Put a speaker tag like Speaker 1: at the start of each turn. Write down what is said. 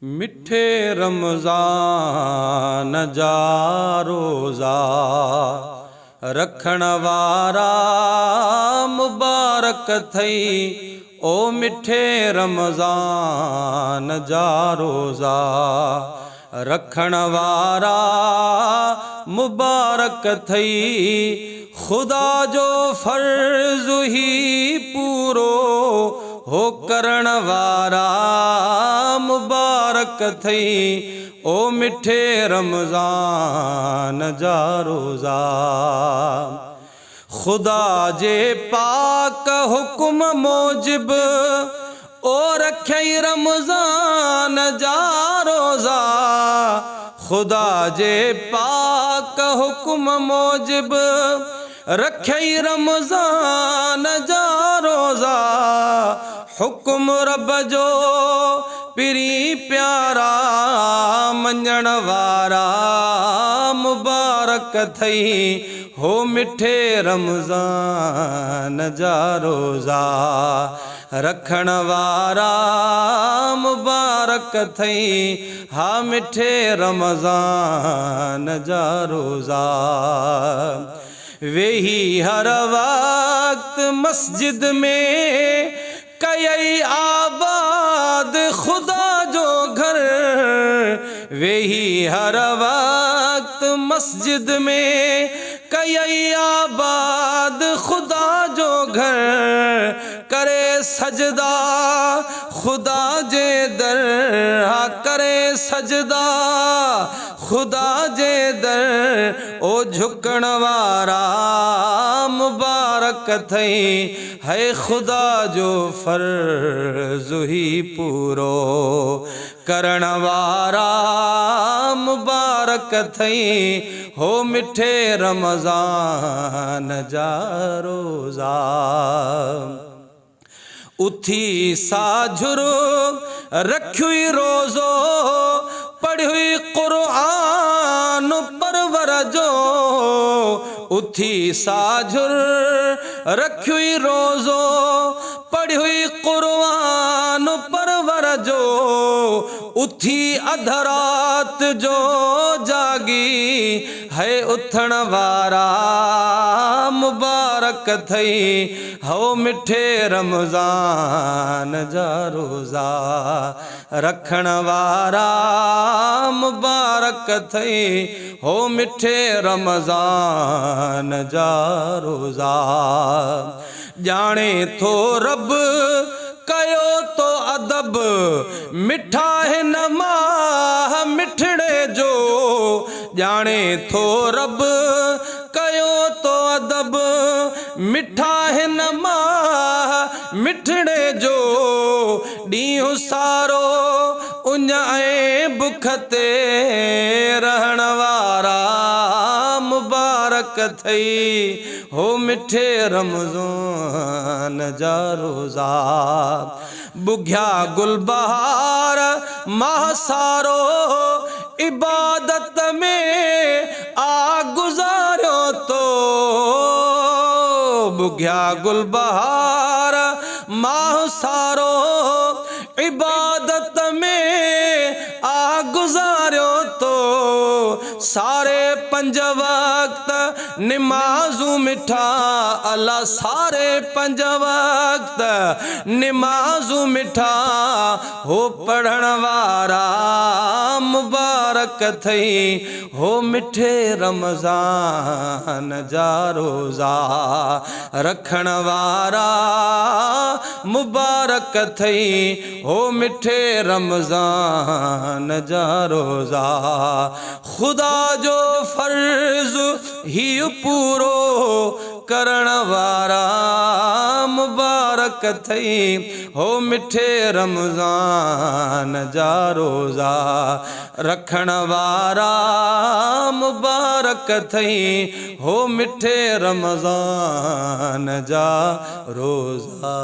Speaker 1: مٺي رمضان جا روزا رکڻ وارا مبارڪ ٿئي او مٺي رمضان جا روزا رکڻ وارا مبارڪ ٿئي خدا جو فرض هي پورو هو ڪرڻ وارا مبارڪ ٿئي او مٺي رمضان جا روزا خدا جي پاڪ حڪم موجب او رکيئي رمضان جا روزا خدا جي پاڪ حڪم موجب رکيئي رمضان جا روزا حڪم رب جو پرين پيارا مڃڻ وارا مبارڪ ٿئي هو مٺي رمضان جا روزا رکڻ وارا مبارڪ ٿئي ها مٺي رمضان جا روزا ويهي هر وقت مسجد ۾ ڪيئي آباد خدا جو گهر ويهي هر وقت مسجد ۾ ڪيئي آباد خدا جو گهر ڪري سجدا خدا جي در ها ڪري سجدا خدا جي در او جهڪڻ وارا مبارڪ ٿئي هي خدا جو فرض هي پورو ڪرڻ وارا مبارڪ ٿئي هو مٺي رمضان جا روزا. اٿي ساجهر رکيوئي روزو پڙهيوئي قرآن پرور جو اٿي ساجهر رکيوئي روزو پڙهيوئي قرآن پرور جو اٿي اڌ رات جو جاڳي هي اٿڻ وارا مبارڪ ٿئي هو مٺي رمضان جا روزا رکڻ وارا مبارڪ ٿئي هو مٺي رمضان جا روزا ڄاڻي ٿو رب ڪيو تو ادب مٺا هن ماهه مٺڙي جو ڄاڻي ٿو رب ڪيو تو ادب مٺا هن ماهه مٺڙي جو ڏينهن سارو اڃ ۽ بک تي رهڻ وارا مبارڪ ٿئي هو مٺي رمضان جا روزا ٻگهيا گل بهار ماهه سارو عبادت ۾ آ گذاريو تو ٻگهيا گل بهار ماهه سارو عبادت ۾ آ گذاريو تو ساري پنج وقت نمازون مٺا الا ساري پنج وقت نمازون مٺا هو پڙهڻ وارا مبارڪ ٿئي هو مٺي رمضان جا روزا رکڻ وارا مبارڪ ٿئي هو مٺي رمضان جا روزا خدا جو فرض هيء پورو ڪرڻ وارا مبارڪ ٿئي هو مٺي رمضان جا روزا رکڻ وارا مبارڪ ٿئي هو مٺي رمضان جا روزا.